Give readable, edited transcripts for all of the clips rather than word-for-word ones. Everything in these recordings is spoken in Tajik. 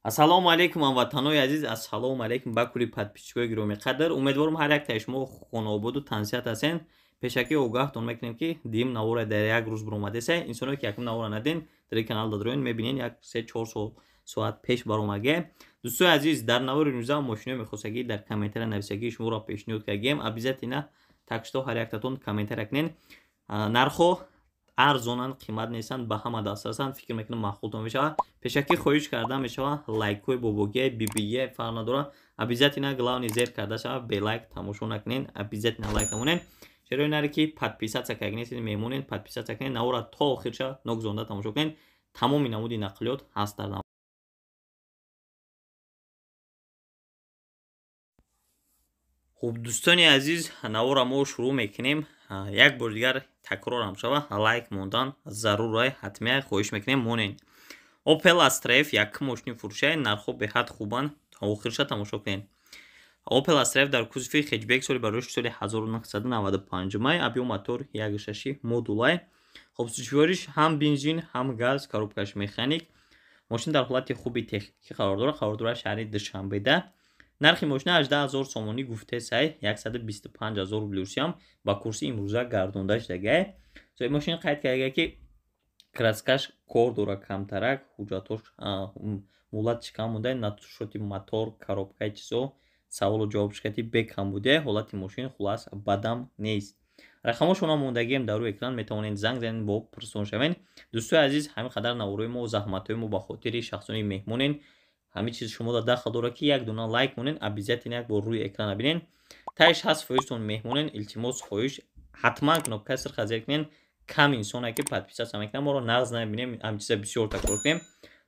Ассалому алайкум, ҳамватанои азиз, ассалому алайкум ба кулли подписчикои гиромиқадр. Умедворам, ҳар яктаи шумо хонаободу тансиҳат ҳастен. Пешакӣ огаҳтон мекунем, ки дим навора дар як рӯз баромадеса. Инсоное ки якум навора надин, дар ин канал дадроен мебинен, як се чор соат пеш баромаге. Дӯстои азиз, дар навори имрӯза мошинои мехостагӣ дар комментария нависагии шуморо пешниҳод кардем. Обязательно, так что ҳар яктатон комментария кунен. Нархҳо арзонанд, қимат нестанд, ба ҳама дастрасанд. Фикр мекунам, маъқултон мешавад. Пешакӣ хоҳиш карда мешавад, лайкҳои бобогия, бибигия фарқ надорад, обязательно, главный, зер карда шавад. Бе лайк тамошо накунен, обязательно лайк намонен. Чаро наре ки подписаться кардагӣ мемонен, подписаться кунен, навора то охирша ногзонда тамошо кунен. Тамоми намуди нақлиёт ҳаст дар навор. Хуб, дӯстони азиз, навора мо шурӯъ мекунем. Як бори дигар такрорам шава, лайк мондан зарурай, ҳатмия, хоҳиш мекунем, монен. Opel Astra F якум мошини фурӯшай, нархҳо беҳад хубанд, охирша тамошо кунед. Opel Astra F дар кузови хетчбек, соли барои соли 1995 май, объём мотор 1,6 модулай. Хоб, сӯзишвориш ҳам бензин, ҳам газ, коробкаш механик. Мошин дар ҳолати хуби техникӣ қарор дорад, қарор дорад шаҳри Душанбеда. Нархи мошина 18 ҳазор сомонӣ гуфтесай, 125 ҳазор рубли русиям ба курси имрӯза гардонда шудагай. Соҳиби мошин қайд карда, ки краскаш кор дора камтарак, ҳуҷҷатош муҳлатиш кам буда, насоси мотор, коробкаи чизо саволу ҷавоб шикати бекам буде. Ҳолати мошин, хулас, бадам нест. Рақамошона мондагием дар рӯи экран, метавонед занг занед, бо пурсон шавед. Дӯстои азиз, ҳамин қадар наворои мо, заҳматҳои мо ба хотири шахсони меҳмонен. Ҳамин чиз шумо да дахл дорад, ки як дона лайк монед, обязательно як бор рӯи экрана бинед. Таи 60 фоизтон меҳмонен. Илтимос, хоҳиш, ҳатман кнопкаи сирха зер кунед. Кам инсоне ки подписаться мекунад, моро нағз намебинем, ҳамин чиза бисёр такрор кунем.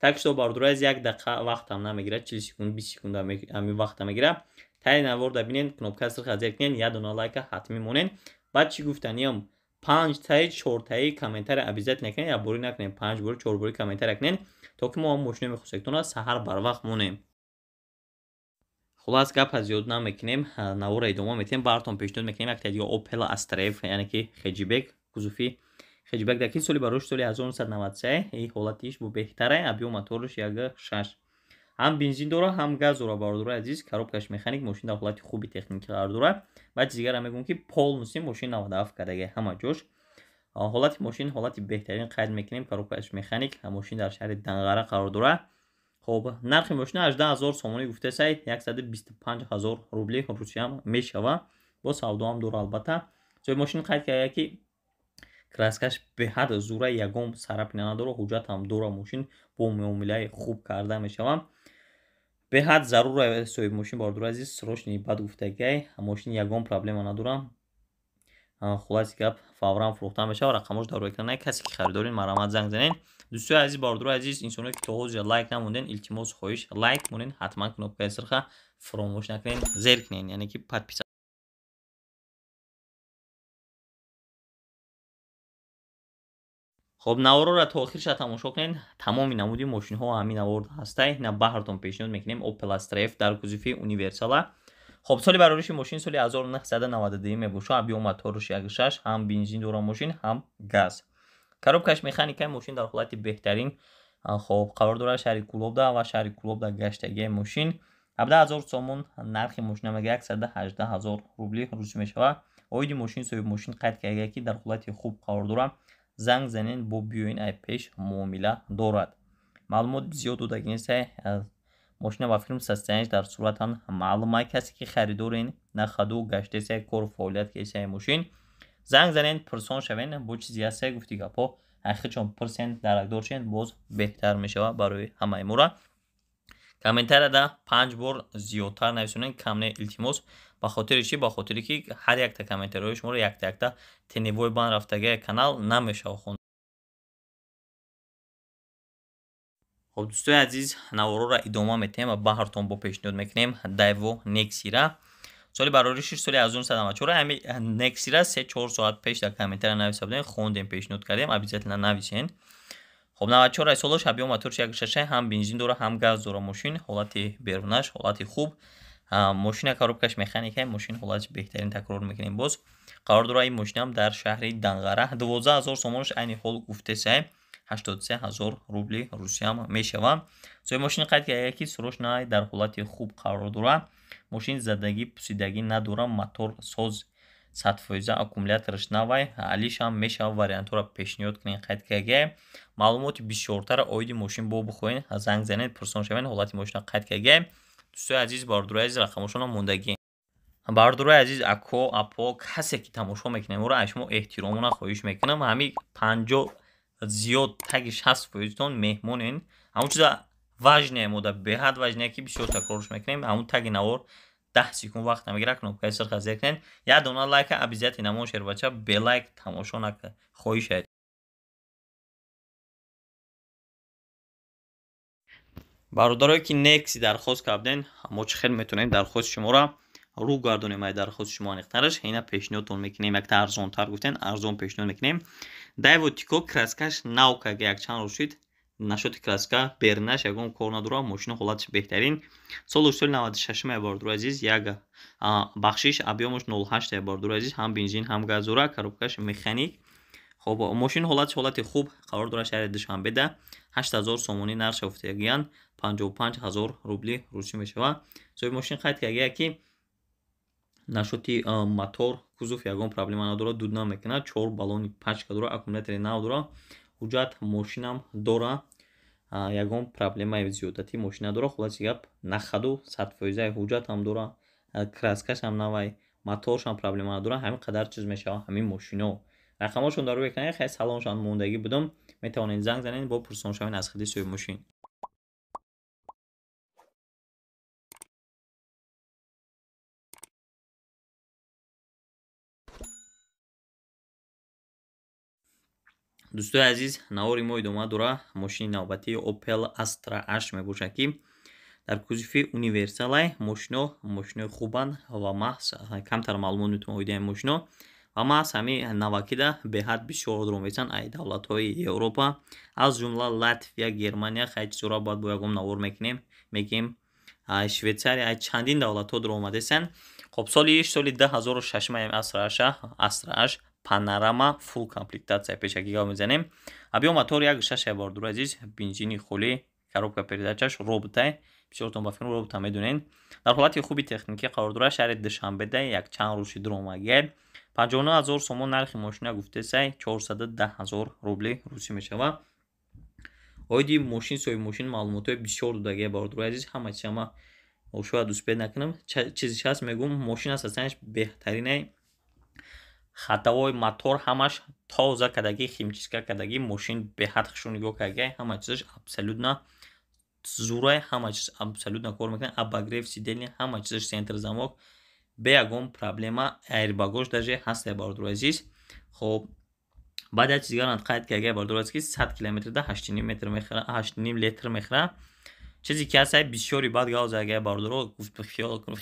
Так что, бародарои азиз, як дақиқа вақтам намегирад, 40 секунд, 20 секунд ҳамин вақта мегирад. Таи наворда бинед, кнопкаи сирха зер кунед, як дона лайка ҳатмӣ монед. Баъд чӣ гуфтаниям? Панҷтаи, чортаи комментария обязательно кунед, як борӣ накунед, панҷ бори, чор бори комментария кунед, то ки мо ҳам мошинои мехостагитонро саҳар барвақт монем. Хулас, гапа зиёд намекунем, навора идома метиҳем. Баартон пешниҳод мекунем якта дига Opel Astra F, яъне ки хетчбек, кузови хетчбек, дар ки соли барош соли 1993. И ҳолатиш бо беҳтара, объём моторш 1,6, ҳам бензин дора, ҳам газ дора. Бародарои азиз, коробкаш механик, мошин дар ҳолати хуби техникӣ қарор дорад. Баъд чиз дигарам мегӯям, ки полностью мошин 97 кардаги, ҳама ҷош. Ҳолати мошин ҳолати беҳтарин қайд мекунем, коробкаш механик, мошин дар шаҳри Данғара қарор дорад. Хоб, нархи мошина 18 ҳазор сомонӣ гуфтесай, 125 ҳазор рубли русиям мешава, бо савдоам дора албатта. Соҳиби мошин қайд карда, ки краскаш беҳад зура, ягон царапина надора, ҳуҷҷатам дора, мошин бо муомилаи хуб карда мешава. Беҳад зарура соҳиби мошин, бародари азиз, срочный бад гуфтагай, мошин ягон проблема надора. Хулоси гап, фавран фурӯхта мешава. Рақамош дар рӯи экран, касе ки харидорин, марҳамат, занг занед. Дӯстои азиз, бародарои азиз, инсоное ки то ҳозир лайк намонден, илтимос, хоҳиш, лайк монед, ҳатман кнопкаи сирха фуромӯш накунед, зер кунед, яъне ки подписаться. Хоб, наворора то охирша тамошо кунед. Тамоми намуди мошинҳо ҳамин навор ҳастай. На баҳртон пешниҳод мекунем Opel Astra F дар кузови универсала. Хоб, соли барориши мошин соли 1992 мебошад, объём моторш 1,6, ҳам бензин дора мошин, ҳам газ, коробкаш механикаи, мошин дар ҳолати беҳтарин. Хоб, қарор дорад шаҳри Кӯлобда ва шаҳри Кӯлобда гаштагии мошин. 17 ҳазор сомон нархи мошина мега, 118 ҳазор рубли русӣ мешавад. Оиди мошин соҳиби мошин қайд карда, ки дар ҳолати хуб қарор дорад, занг занед, бо биёин, ай пеш муомила дорад. Маълумот зиёд додагӣ нестай, мошина ба филм состояниш дар суратан маълума. Касе ки харидорен, нахаду гаштесай, кору фаъолият кесай мошин, занг занед, пурсон шавен, бо чизи ҳастай, гуфти гапҳо ҳақиқатшон пурсен, даракдор шен, боз беҳтар мешавад барои ҳамаи мора. Комментарияда панҷ бор зиёдтар нависонед, кам не, илтимос. Ба хотири чӣ? Ба хотире ки ҳар якта комментариҳои шуморо якта якта теневой бан рафтагии канал намешавад хонд. Хоб, дӯстои азиз, наворора идома метиҳем ва баҳртон бо пешниҳод мекунем Daewoo Nexia, соли барориши соли 1994. Ҳами Nexia 3-4 соат пеш дар комментария нависа будем, хондем, пешниҳод кардем, обязательно нависен. Хоб, 94 солош, объём моторш 1,6, ҳам бензин дора, ҳам газ дора мошин. Ҳолати берунаш ҳолати хуб, мошина коробкаш механика, мошин ҳолатиш беҳтарин, такрор мекунем боз. Қарор дорад ин мошинам дар шаҳри Данғара. 12 ҳазор сомонаш айни ҳол гуфтесай, 83 ҳазор рубли Русия мешавад. Соҳиби мошин қайд карда, ки срочно дар ҳолати хуб қарор дорад. Мошин задагӣ, пусидагӣ надорад, мотор соз 100%, аккумулятораш навай, алишам мешавад, вариантҳоро пешниҳод кунед, қайд карда. Маълумоти бисёртара оиди мошин бо бихоҳед, занг занед, пурсон шавед, ҳолати мошина қайд карда. Дӯстои азиз, бародарои азиз, рақамошонро мондагӣ. Бародарои азиз, ако, апо, касе ки тамошо мекунем, ӯро аз шумо эҳтиромона хоҳиш мекунам. Ҳамин 50 зиёд таги 60 фоизтон меҳмонен. Ҳамон чиза важное мода, беҳад важное, ки бисёр такрорш мекунем. Ҳамон таги навор 10 секунд вақт намегирад, кнопкаи сирха зер кунед. Як дона лайка обязательно намон, шербача, бе лайк тамошо накунед. Хоҳиш. Бародарое ки Некси дархост карден, мо чӣ хел метавонем дархости шуморо рӯ гардонем? Ай дархости шумо аниқтараш ина пешниҳодтон мекунем. Якта арзонтар гуфтен, арзон пешниҳод мекунем. Дайво Тико, краскаш нав кага, якчанд рӯз шуд. Нашоти краска бернаш ягон кор надорад, мошина ҳолаташ беҳтарин. Солу соли 96 бародари азиз, як бахшиш, объёмаш 0,8 бародари азиз, ҳам бензин, ҳам газ дорад, коробкаш механик. Хоб, мошин ҳолаташ ҳолати хуб қарор дорад, шаҳри Душанбеда. 8000 сомонӣ нарх шафтагиян, 55 ҳазор рубли русӣ мешавад. Соҳиби мошин қайд кардагия, ки нашоти мотор, кузов ягон проблема надорад, дуд намекунад, чор баллони пачка дорад, аккумулятори нав дорад, ҳуҷҷат мошинам дорад, ягон проблемаи зиёдатӣ мошин надорад. Хулоси гап, нахаду 100%, ҳуҷҷатам дорад, краскашам навай, моторшам проблема надорад. Ҳамин қадар чиз мешавад ҳамин мошино. Рақамҳошон дар рӯи экран, хеле салоншон мондагӣ будам, метавонед занг занед, бо пурсон шавед аз худи соҳиби мошин. Дӯстои азиз, навори мо идома дорад. Мошини навбатии Opel Astra H мебошад, ки дар кузови универсалай. Мошино мошинои хубанд ва маҳз камтар маълумот метавон оиди ҳамин мошино ва маҳз ҳамин навакида беҳад бисёр одро месанд ай давлатҳои Европа, аз ҷумла Латвия, Германия. Хай, чизора бояд бо ягон навор мекунем, мегӯем, Швейтсария, ай чандин давлатҳо дро омадесанд. Хоб, соли соли 2006 ам Astra H, Astra H панорама, фулл комплектация, пешакӣ гап мезанем. Объём мотор 1,6, бародари азиз, бензини холӣ, коробка передачаш роботай. Бисёртон ба фикр робота медонед. Дар ҳолати хуби техникӣ қарор дорад, шаҳри Душанбеда, якчанд рӯзи дуромагия. 59 ҳазор сомон нархи мошина гуфтесай, 410 ҳазор рубли русӣ мешавад. Оиди мошин соҳиби мошин маълумотҳои бисёр додагия, бародари азиз. Ҳама чиз ама шояд успеть накунам, чизеш ҳаст мегӯм. Мошин аст асланаш беҳтаринай, ходовой, мотор ҳамаш тоза кардагӣ, химчистка кардагӣ, мошин беҳад хушрӯ нигоҳ кардагӣ, ҳама чизаш абсолютно зурай, ҳама чиз абсолютно кор мекунад, обогрев сиденья, ҳама чизаш, центр замок бе ягон проблема, аирбагош даже ҳаст, бародари азиз. Хоб, баъд як чиз дигарам қайд кардагия, бародари азиз, ки 100 километрда 8,5 метр мехӯрад, 8,5 литр мехӯрад. Чизе ки ҳаст, бисёри баъд гап задагия, бародаро,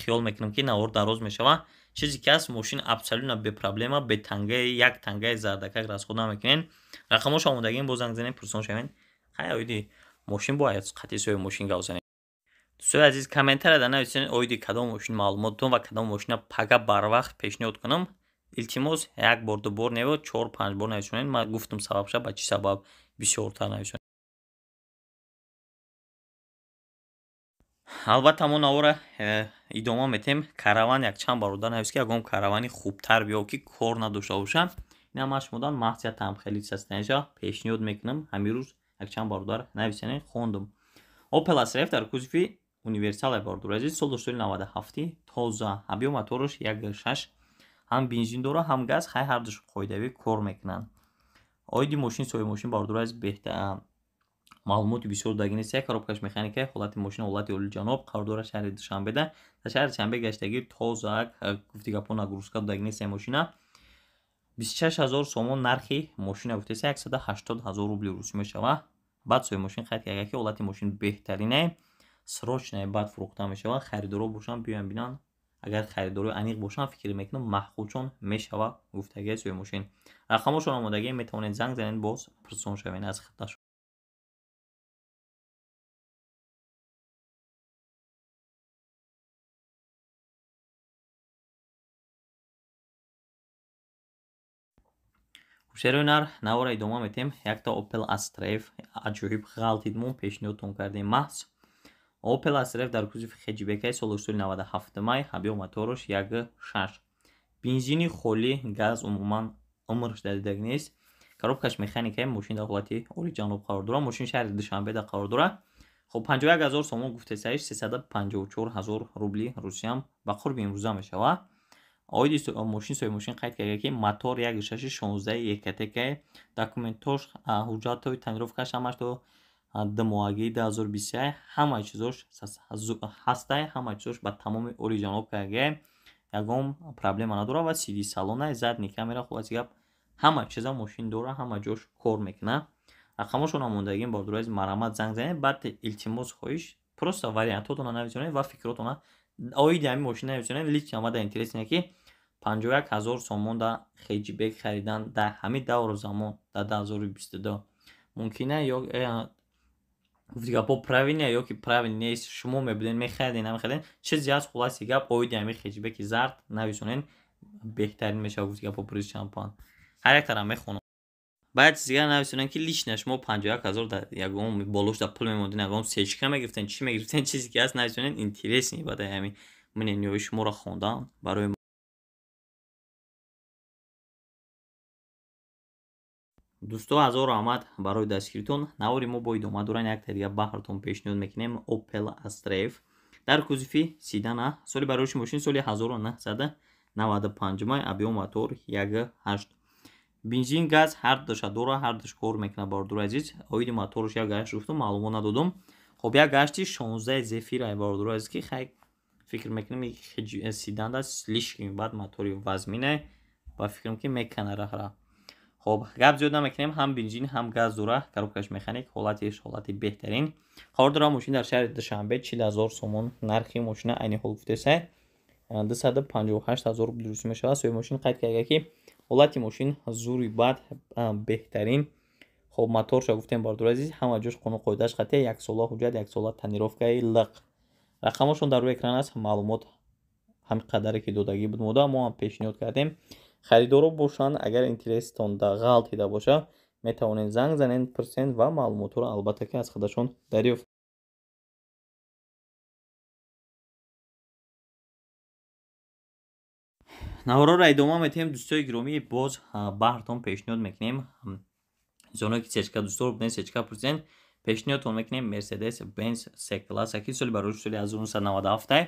хиёл мекунам, ки навор дароз мешавад. Чизе ки ҳаст, мошин абсолютно бепроблема, бе тангаи, як тангаи зардакак расход намекунед. Рақамҳошо омодагим, боз занг занед, пурсон шавед. Хай, оиди мошин бояд қатъи соҳиби мошин гап занед. Дӯстои азиз, комментарияда нависед оиди кадом мошин маълумоттон ва кадом мошина пага барвақт пешниҳод кунам. Илтимос, як бор, ду бор не, чор панҷ бор нависонед. Ман гуфтам сабабша, ба чӣ сабаб бисёртар нависонед. Албатта, мо навора идома метем. Караван, якчанд бародар навис, ки ягон каравани хубтар биё, ки кор надошта бошад. Ина ман шумодан маҳз там хеле состояниеша пешниҳод мекунам. Ҳамин рӯз якчанд бародар нависане, хондум. Opel Astra F дар кузови универсал, бародари азиз, сол соли 97, тоза, объём мотораш 1,6, ҳам бензин дора, ҳам газ. Хай, ҳардуш қоидавӣ кор мекунанд. Оиди мошин соҳиби мошин, бародари азиз, беҳтар маълумоти бисёр додагӣ нест. Як коробкаш механика, ҳолати мошин ҳолати олиҷаноб қарор дорад, шаҳри Душанбеда. Дар шаҳри Душанбе гаштагӣ, тоза, гуфти гапҳо, нагрузка додагӣ нест мошина. 26 ҳазор сомон нархи мошина гуфтеса, 180 ҳазор рубли русӣ мешавад. Баъд соҳиби мошин қайд карда, ки ҳолати мошин беҳтаринае, срочное, баъд фурӯхта мешавад. Харидоро бошанд, биёянд бинанд. Агар харидорои аниқ бошанд, фикр мекунам, маъқулшон мешавад, гуфтагии соҳиби мошин. Рақамҳошон омодагӣ, метавонед занг занед, боз пурсон шавед аз худашон. Шерои нар навора идома метем. Якта Opel Astra F аҷоиб ғалтидмон пешниҳодтон кардем маҳз. Opel Astra F дар кузови хеджбекай соли 97 май, объём мотораш 1.6. Бензини холӣ, газ умуман умрш дадидаг нест. Коробкаш механикаи, мошин дар ҳолати олиҷаноб қарор дорад. Мошин шаҳри Душанбеда қарор дорад. Хоб, 51 ҳазор сомон гуфтесаиш, 354 ҳазор рубли русиям ба қурби имрӯза мешавад. Оиди мошин соҳиби мошин қайд карда, ки мотор 1.6 16 ЕКТК, документош, ҳуҷҷатҳои тонировкаш ҳамаш то 2 моҳагии 2021 ҳамаи чизош ҳастай, ҳамаи чизош ба тамоми олиҷаноб кардагиай, ягон проблема надорад ва сиди салонай, задний камера, хулоси гап, ҳама чиза мошин дора, ҳама ҷош кор мекунад. Рақамошонам мондагим, бордурои марҳамат, занг занед. Баъд илтимос, хоҳиш, просто вариантотона нависонед ва фикротона оиди ҳамин мошин нависонед. Лично мада интересне, ки 51 ҳазор сомон да хеджбек харидан дар ҳамин давру замон, дар 2022, мумкина ё гуфти гапҳо правильно ё ки правильно нест? Шумо мебуден, мехариден, намехариден? Чизе аст. Хулоси гап, оиди ҳамин хеджбеки зард нависонед, беҳтарин мешавад. Гуфти гапҳо, приз шампан ҳар як тарам мехонам. Баъд чиз дигар нависонем, ки лично шумо 51 ҳазор дар ягон болош дар пул мемондин, ягон сечка мегирифтен, чӣ мегирифтен? Чизе ки ҳаст, нависонед. Интересный баъдаи ҳамин мнениҳои шуморо хондан барои. Дӯсто, ҳазор раҳмат барои дастгиритон. Навори мо бо идома доран. Якта дига баҳртон пешниҳод мекунем: Opel Astra F дар кузови седана, соли бароиши мошин соли 1995, объём мотор 1.8, бензин, газ ҳар душа дора, ҳар душ кор мекунад. Бародари азиз, оиди моторш 1.8 гуфтум, маълумот надодум. Хоб, 1.8 16 Зефира, бародари азиз, ки хай фикр мекунем, седанда слишком бад мотори вазмине ба фикрам, ки мекана раҳра. Хоб, гап зиёд намекунем. Ҳам бензин, ҳам газ дора, коробкаш механик, ҳолатиш ҳолати беҳтарин қарор дора. Мошин дар шаҳри Душанбе, 40 000 сомон нархи мошина айни ҳол гуфтесай, 258 000 рубли русӣ мешавад. Соҳиби мошин қайд карда, ки ҳолати мошин зури бад беҳтарин. Хоб, моторша гуфтем, бародари азиз, ҳама ҷош қонун қоидааш қатъия, яксола ҳуҷҷат, яксола тонировкаи лиқ. Рақамошон дар рӯи экран аст. Маълумот ҳамин қадаре ки додагӣ буд мода, мо ҳам пешниҳод кардем. Харидоро бошанд, агар интерестон ғалтида бошад, метавонед занг занед, пурсед ва маълумотҳоро албатта ки аз худашон дарёфт. Наворҳоро идома метиҳем, дӯстои гиромӣ. Боз баҳртон пешниҳод мекунем, инсоное ки сечка дӯстдор буден, сечка пурсиден, пешниҳодтон мекунем Мерседес Бенз С класса, ки соли барои соли 1997.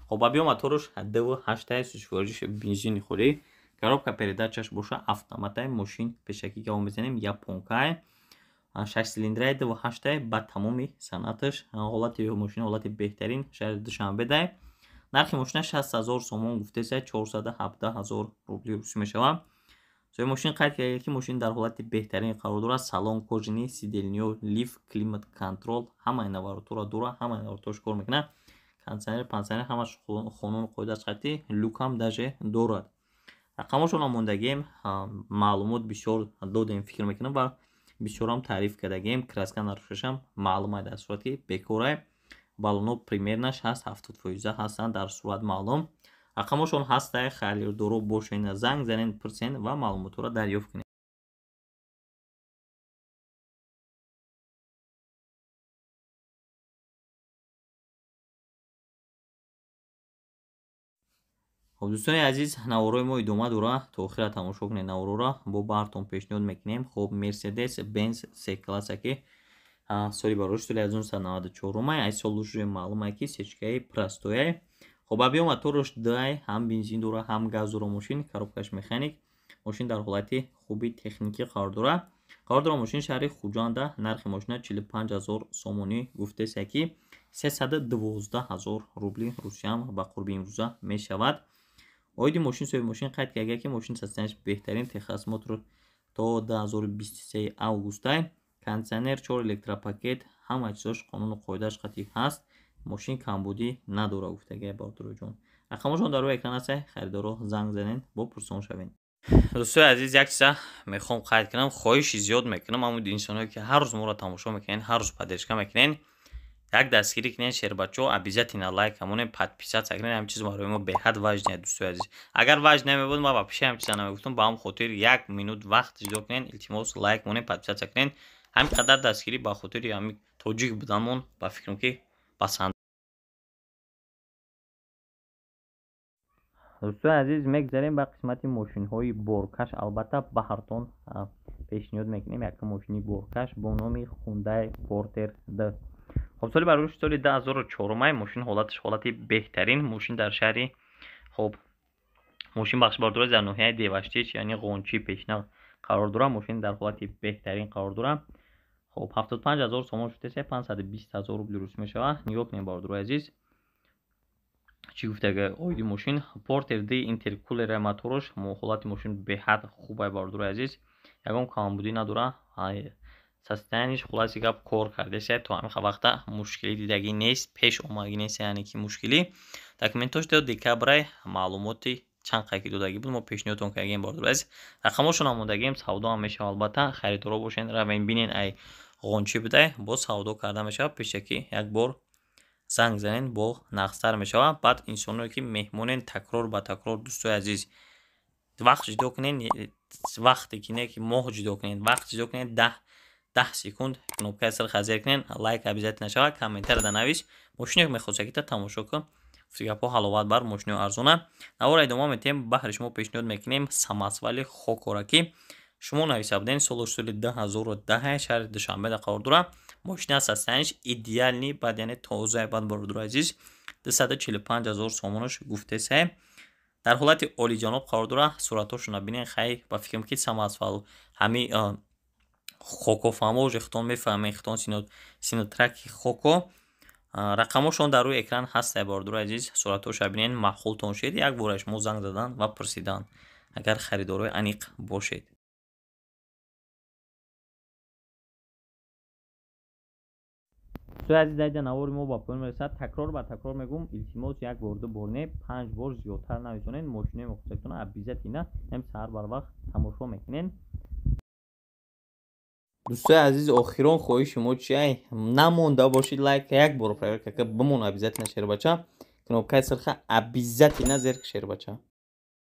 Хоб, объём моторш 2.8, сӯзишвориш бензини холӣ, коробка передачаш боша автоматай. Мошин пешакӣ гап мезанем, японкай, шаш цилиндраи, 2.8, ба тамоми санъаташ. Ҳолати мошина ҳолати беҳтарин, шаҳри Душанбедай. Нархи мошина 60 000 сомон гуфтеса, 417 000 рубли русӣ мешавад. Соҳиби мошин қайд карда, ки мошин дар ҳолати беҳтарин қарор дорад: салон кожаный, сиденьё, лифт, климат контроль, ҳамаи наворотҳоро дорад, ҳамаи наворотҳош кор мекунад, кондиционер, пансионер ҳамаш қонуну қоидааш қатъӣ, люкам даже дорад. Рақамошонам мондагием. Маълумот бисёр додем, фикр мекунам, ва бисёрам таъриф кардагием. Краска нарушашам маълум дар сурат ки бекорай, баллоно примерно 60-70 фоиза ҳастанд дар сурат маълум. Рақамошон ҳастай, харидоро бошен, занг занен, пурсен ва маълумотҳоро дарёфт кунед. Хоб, дӯстони азиз, наворҳои мо идома дорад, то охира тамошо кунед наворҳоро. Бо баҳртон пешниҳод мекунем. Хоб, Мерседес Бенз С класса, ки соли барош соли 1994, ай сол уже маълум ай, ки сечкаи простояй. Хоб, объём моторш дай, ҳам бензин дора, ҳам газ дора мошин, коробкаш механик. Мошин дар ҳолати хуби техникӣ қарор дорад. Мошин шаҳри Хуҷанда, нархи мошина 45 ҳазор сомонӣ гуфтеса, ки 312 ҳазор рубли русиям ба қурби имрӯза мешавад. Оиди мошин соҳиби мошин қайд карда, ки мошин состоянияш беҳтарин, техосмотр то 2023 августай, кондиционер, чор электропакет, ҳама чизош қонуну қоидааш қатъӣ ҳаст, мошин камбудӣ надорад, гуфтагия. Бародароҷон, рақамошон дар рӯи экран аст, харидоро занг занед, бо пурсон шавед. Дӯстои азиз, як чиза мехоҳам қайд кунам, хоҳиши зиёд мекунам. Ҳамун инсоное ки ҳар рӯз моро тамошо мекунед, ҳар рӯз поддержка мекунед. Як дастгирӣ кунед, шербачаҳо, обязательно лайк ҳамонем, подписаться кунед. Ҳамин чиз барои мо беҳад важный, дӯстои азиз. Агар важный намебуд, ман вообще ҳамин чиза намегуфтам. Ба ҳамн хотир як минут вақт ҷудо кунед, илтимос, лайк монед, подписаться кунед. Ҳамин қадар дастгирӣ ба хотири ҳамин тоҷик буданмон, ба фикрам, ки басанда. Дӯстои азиз, мегзарем ба қисмати мошинҳои боркаш. Албатта, ба ҳартон пешниҳод мекунем якум мошини боркаш бо номи Хундай Портер Д. Хоб, соли барои соли 2004, мошин ҳолаташ ҳолати беҳтарин. Мошин дар шаҳри, хоб, мошин бахш бардорад, дар ноҳияи Деваштич, яъне Ғончи пешина қарор дорад. Мошин дар ҳолати беҳтарин қарор дорад. Хоб, 75 000 сомон шудеса, 520 000 рубли русӣ мешавад. Нигоҳ кунед, бародарои азиз, чӣ гуфтага оиди мошин. Портер Д, интеркулера моторш, ҳолати мошин беҳад хубай, бародарои азиз, ягон камбудӣ надорад. Состояние ш, хулоси гап, кор кардеса, то ҳамин вақта мушкилӣ дидагӣ нест, пеш омадагӣ нест, яъне ки мушкилӣ. Документош до декабрай, маълумоти чанд қайки додагӣ буд, мо пешниҳодтон кардагем, бародарои азиз. Рақамошон омодагем, савдо ҳам мешавад. Албатта, харидоро бошен, равен бинен, ай Ғончӣ будай, боз савдо карда мешавад. Пешакӣ як бор занг занен, бо нағзтар мешавад. Баъд инсоное ки меҳмонен, такрор ба такрор, дӯстои азиз, вақт ҷудо кунед, вақте ки не ки моҳ ҷудо кунед, вақт ҷудо кунед, 10 секунд кнопкаи сирха зер кунед, лайк обязательно шавад, комментария навис, мошине мехоста ки та тамошо кун. Гапҳо ҳаловат бар мошинои арзона. Навора идома метиҳем. Баҳри шумо пешниҳод мекунем самосвали Хокора, ки шумо нависа будем, солош соли 2010, шаҳри Душанбеда қарор дорад. Мошина состояние ш идеальный, баъд яъне тоза. Баъд, бародари азиз, 245 000 сомонош гуфтесае, дар ҳолати олиҷаноб қарор дорад. Суратҳошона бинен. Хай, ба фикрам, ки самосвал ҳами Хокофаҳмо, уже хитон мефаҳмед, хитон синотраки Хоко. Рақамошон дар рӯи экран ҳастае, бародари азиз. Суратҳоша бинен, маъқултон шед, як бора шумо занг задан ва пурсидан, агар харидорои аниқ бошед. Дӯстои азиз, дар навори мо ба поён мерасад. Такрор ба такрор мегӯм, илтимос, як бор, ду бор не, панҷ бор зиёдтар нависонед. Мошинои мохусакитона обязательно ҳам саҳар барвақт тамошо мекунед. Дӯстои азиз, охирон хоҳиши мо чиай? Намонда бошед лайк, як бор проверка ка бимон обязательно, шербача. Кнопкаи сирха обязательно зер, шербача.